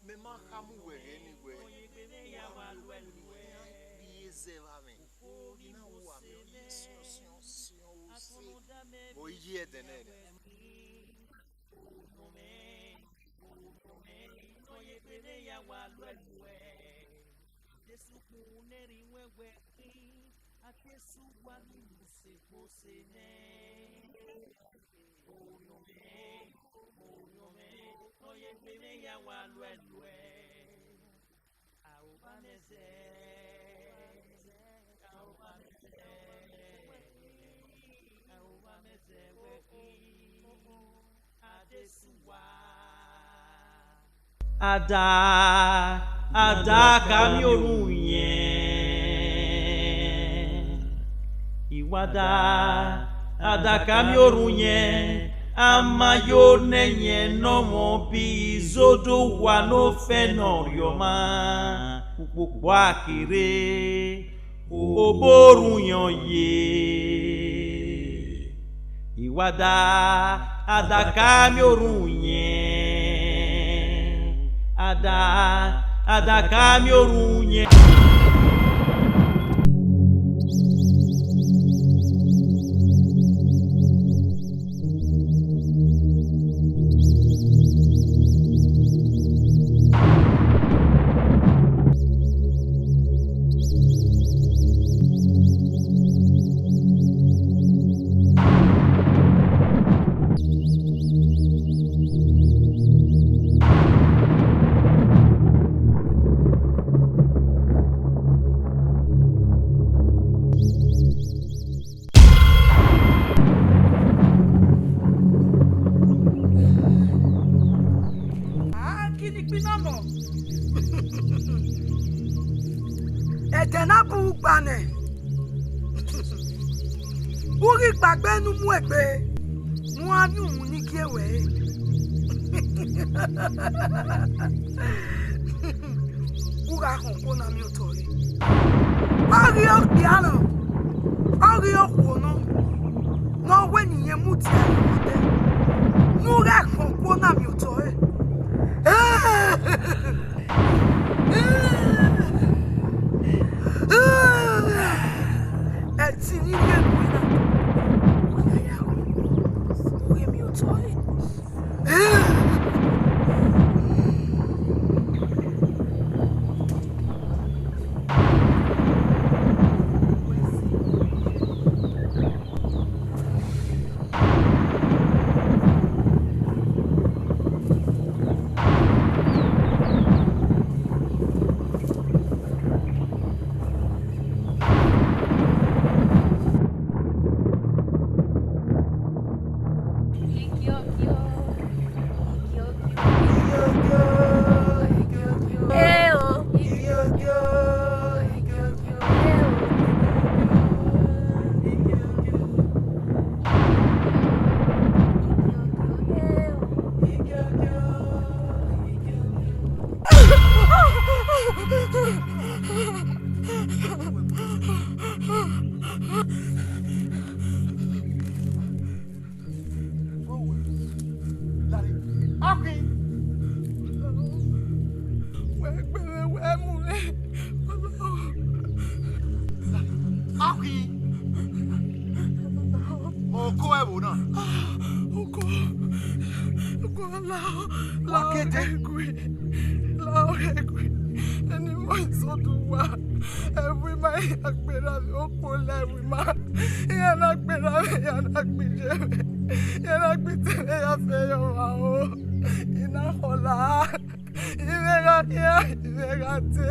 Mẹ ma khama uwẹ ẹghẹ ne wẹ, ne ọ ye egbe mwẹ ya wa luẹ luẹ. Rhie zẹ vbe amwẹ. Okori na ru amẹ Mose mwẹ, siọn siọn siọn ose. Akọnọda mwẹ vbe si a wẹ khin. Wo orhiọn mwẹ, wo orhiọn mwẹ, ne ọ ye egbe mwẹ ya wa luẹ luẹ. Adesukhun ne erha wẹ wẹ khin, Adesuwa ni Mose Mose nẹ. Orhiọn mwẹ, orhiọn mwẹ, ne ọ ye egbe mwẹ ya wa luẹ luẹ. Arowa mwẹ zẹ, arowa mwẹ zẹ, arowa mwẹ zẹ wẹ khin. Adesuwa. Ada, ada ka miẹn orhunmwu yẹn. I wa da, ada ka miẹn orhunmwu yẹn. A ma yo ne ẹyẹn ne ọmọ bi izodo uwa ne ofẹn ne ọ rhiọma, ukpokpo a kere. Oborhunmwu yẹn ọ ye. I wa da, ada ka miẹn orhunmwu yẹn. Ada, ada ka miẹn orhunmwu yẹn. A ghi ni kpina mọ. Ẹdẹ na bu ugba nẹ. U ghi kpaegbe ne u mu egbe, ne u gha miẹn uhunmwu ni gie ruẹ re. U gha khọn okuo na miẹn otọ re. Ọ ghi okpia nọ, ọ ghi okhuo nọ, ne ọ wẹ ne irẹn mudia ẹre vbe odẹ, ne u ghẹ khọn okuo na miẹn otọ re. Ẹtin ni rhie enu na, u ghi ya khọn, u ghi miẹn otọ re. Akhi. Wẹ gbe mwẹ, wẹ mu mwẹ. Akhi. Oko ẹvbo na. Oko. Oko la. Wa kete. Egui. La egui. Eni mọ izodu wa. Ẹvbo ima ya gberra vbe okpo la ẹvbo ima. Iran na gberra vbe, iran na gbije vbe, iran na gbe ite vbe ya fẹ yọ vba o. I na khọla, I vbe gha khian, I vbe gha te.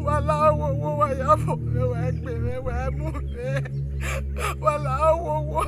Wa la owowo, wa ya mu mwẹ, wa gbe mwẹ, wa mu mwẹ. Wa la owowo.